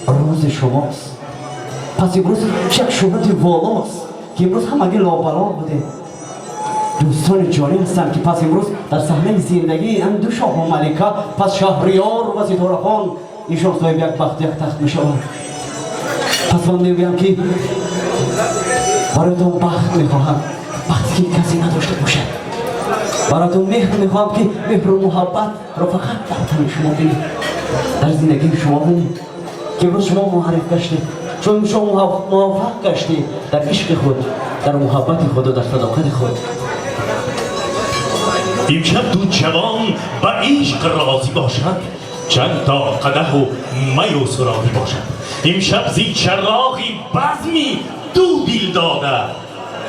Рӯзи шумост. Пас имрӯз як шӯҳрати волост, ки имрӯз ҳамагӣ лобало будем. Дӯстони ҷонӣ ҳастанд, ки пас имрӯз дар саҳнаи зиндагӣ ҳам ду шоҳу малика, пас Шаҳриёр ва Ситорахон, ишон соҳиби як бахту як тахт мешаванд. Пас ман мегӯям, ки бароятон бахт мехоҳам, бахте ки касе надошта бошад. Бароятон меҳр мехоҳам, ки меҳру муҳаббатро фақат дар тани шумо бинед, дар зиндагии шумо бинед, ки имрӯз шумо муарриф гаштед, чун шумо муваффақ гаштед дар ишқи худ, дар муҳаббати худу дар садоқати худ. Имшаб ду ҷавон ба ишқ розӣ бошад, чанд то қадаҳу маю суроғӣ бошад. Имшаб зи чароғи базми ду дил дода,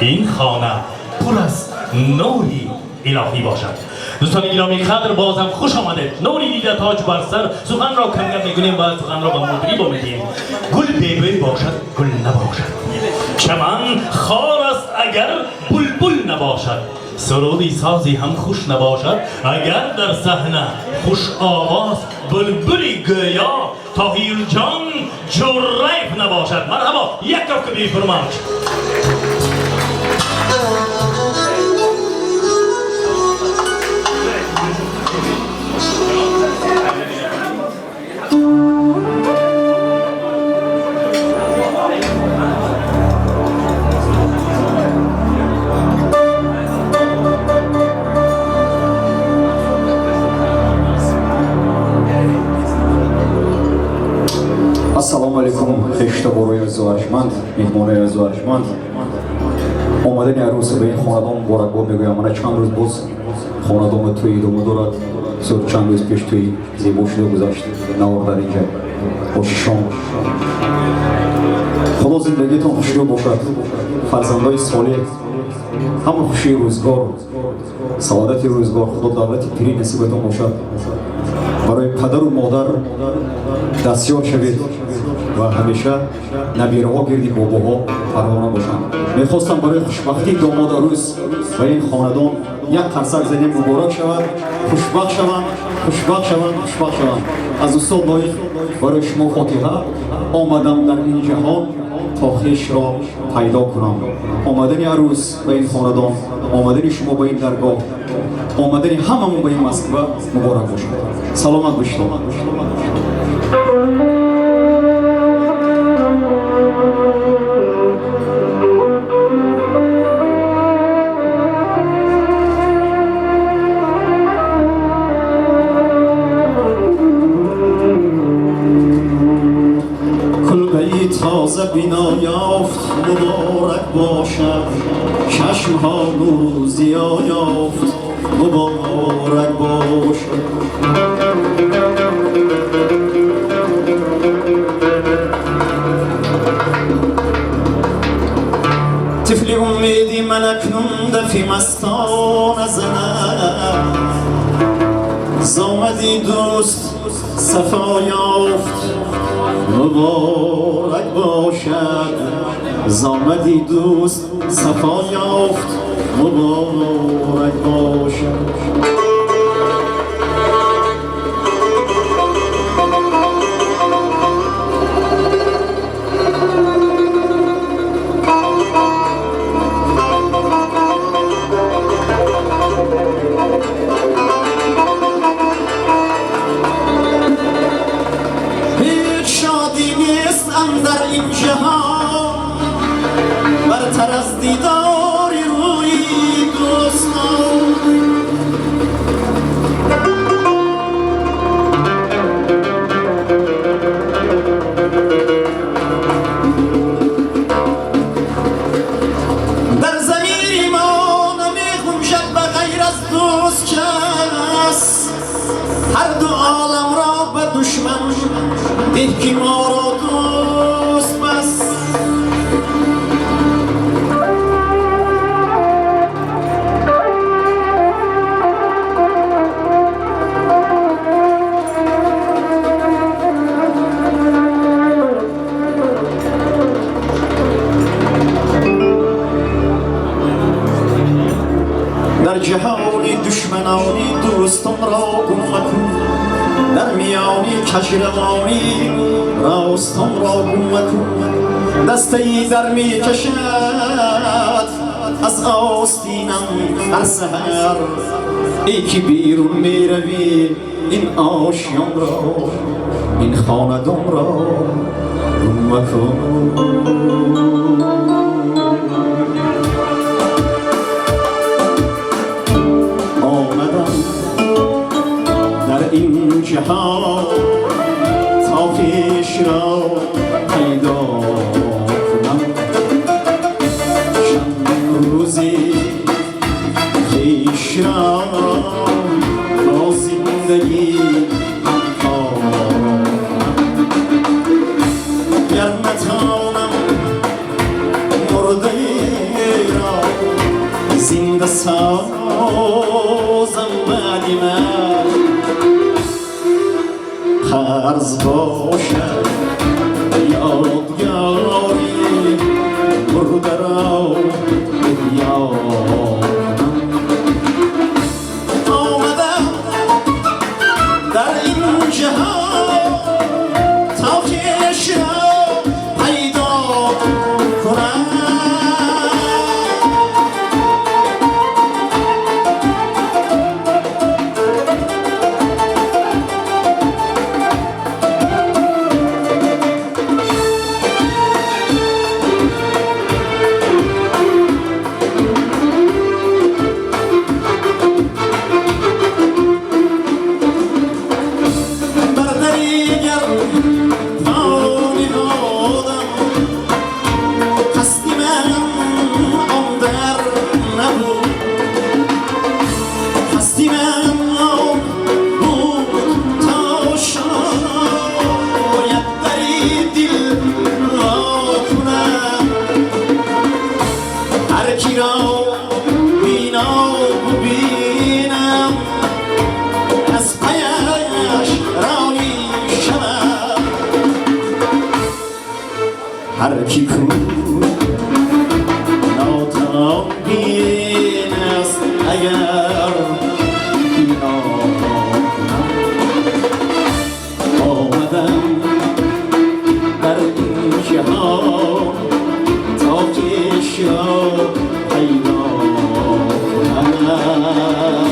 ин хона пур аз нури илоҳӣ бошад. Дӯстони гиромӣ қадр, бозам хуш омадед. Нури дида, тоҷ бар сар. Суханро камгап мекунем ва суханро ба мудрибо медиҳем. Гул бебӯй бошад, гул набошад, чаман хор аст, агар булбул набошад, суруди сози ҳам хуш набошад, агар дар саҳна хуш овоз булбули гӯё Тоҳирҷон Ҷурраев набошад. Марҳабо, як кафкӯбии пурмавҷ. Ассалому алайкум, хештаборои азизу арҷманд, меҳмонои азизу арҷманд. Омадани арӯса ба ин хонадон муборакбод мегӯям. Мана чанд рӯз боз хонадон тӯй идома дорад. Бисёр чанд рӯз пеш тӯи зебо шуда гузашт, навор дар инҷа ошишон. Худо зиндагитон хушрӯ бошад, фарзандои солеҳ, ҳама хушии рӯзгор, саодати рӯзгор, Худо давлати пирӣ насибатон бошад. Барои падару модар дастёр шавед ва ҳамеша набираҳо гирди бобоҳо парвона бошанд. Мехостам барои хушбахтии домод, арӯс ва ин хонадон як қарсак занем. Муборак шавад, хушбахт шаванд, хушбахт шаванд, хушбахт шаванд. Аз устод Лоиқ барои шумо фотиҳа. Омадам дар ин ҷаҳон то хешро пайдо кунам. Омадани арӯс ба ин хонадон, омадани шумо ба ин даргоҳ, омадани ҳамамон ба ин Москва муборак бошад. Саломат бошед. Кулбаи тоза бино ёфт, муборак бошад. Чашмҳо нуру зиё ёфт, муборак бошад. Тифли умеди ман акнун дафи мастона занад. Зомади дӯст сафо ёфт, муборак бошад. Зомади дӯст сафо ёфт, муборак бошад. Ҳеҷ шодӣ нест андар ин ҷаҳон бартар аз дидори рӯи дӯстон. Дар замири мо намеғунҷад ба ғайр аз дӯст кас. Ҳар ду оламро ба душман деҳ, ки моро дӯст бас. Дар ҷаҳони душманони дӯстонро гум макун, дар миёни каҷравонӣ. Дӯстонро гум макун, дастаи дар мекашад аз остинам ҳар саҳар. Эй ки берун меравӣ, ин ошёнро, ин хонадонро гум макун. Омадам дар ин ҷаҳон то хешро пайдо кунам, чанд рӯзе хешро бо зиндагӣ ҳамкор кунам. Гар натонам мурдаеро зинда созам, баъди ман қарз бошад ёдгори мурдаро эҳё кунам. Омадам дар ин ҷаҳон то хешро пайдо кунам. Бар даригар тони одам қасди ман он дар набуд, қасди ман он буд то шояд дари дил ва кунам. Ҳар киро бино бубинам, аз паяш ронӣ шавам. Ҳар ки ку нотавон бин аст, агар бино кунам. Омадам дар ин ҷаҳон то хешро пайдо кунам.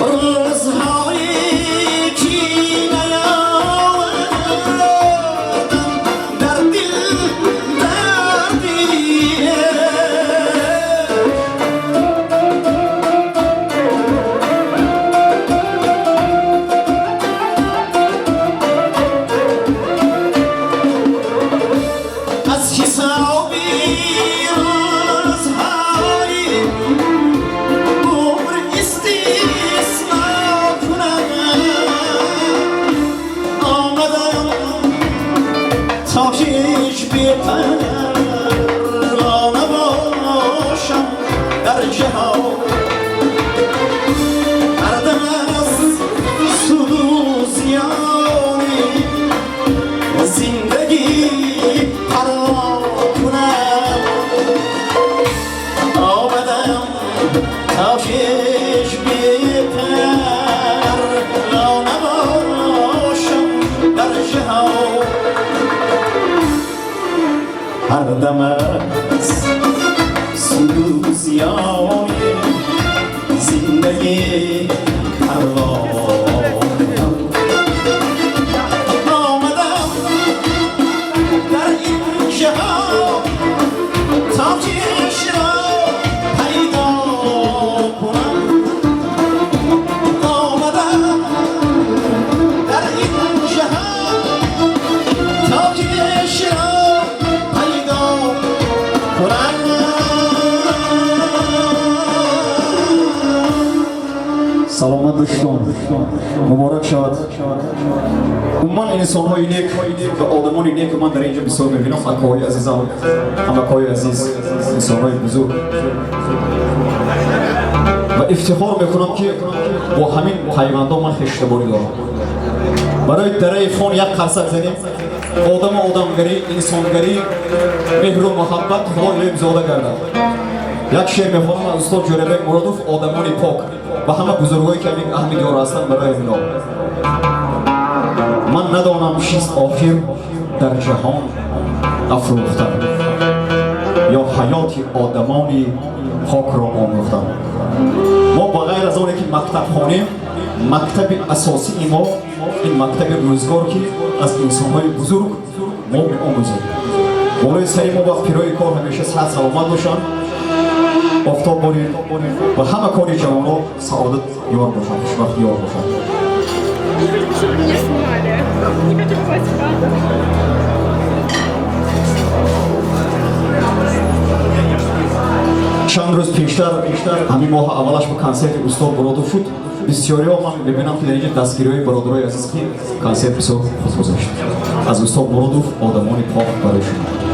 Рӯзҳое ки наёвардам дар дил дарди, аз ҳисоби рӯзҳои умр истисно кунам. Омадам то ҳеҷ бепарво набошам дар ҷаҳон, ҳар дам аз суду зиёни зиндагӣ парво кунам. Омадам то ҳеҷ бепарво набошам дар ҷаҳон, ҳар дам аз суду зиёни зиндагӣ парво кунам. Омадам дар ин ҷаҳон то хешро пайдо кунам. Омадам дар ин ҷаҳон то хешро пайдо кунам. Саломат бошед, муборак шавад. Умуман, инсонҳои нек ва одамони нек ман дар инҷо бисёр мебинам. Акоҳои азизам, ҳамакоҳои азиз, инсонҳои бузург ва Ифтихор мекунам, ки бо ҳамин пайвандо ман хештаборӣ дорам. Барои дараи Фон як қарсак занем. Одаму одамгарӣ, инсонгарӣ, меҳру муҳаббат Худо илоҳим гардад. Як шеър мехонам аз устод Ҷӯрабек Муродов, «Одамони пок», ба ҳама бузургое, ки ҳамин аҳли диёр ҳастанд, барои ҳамино. Ман надонам, чист охир дар ҷаҳон афрӯхтам ё ҳаёти одамони покро омӯхтам. Мо ба ғайр аз оне ки мактаб хонем, мактаби асосии мо ин мактаби рӯзгор, ки аз инсонҳои бузург мо меомӯзем. Болои сари мо вақт пирои кор ҳамеша сиҳат саломат бошанд, офтоб борид ва ҳама кори ҷавонро саодат ёр бошад, хушбахт ёр бошад. Не хочу, чтобы меня снимали. Не хочу попасть в кадр. Чанд рӯз пештар, ҳамин моҳ аввалаш, ба консерти устод Муродов шуд. Бисёриҳо ман мебинам, ки дар инҷа дастгириҳои бародарои азиз, ки консерт бисёр худ гузашт. Аз устод Муродов, «Одамони пок», барои шумо.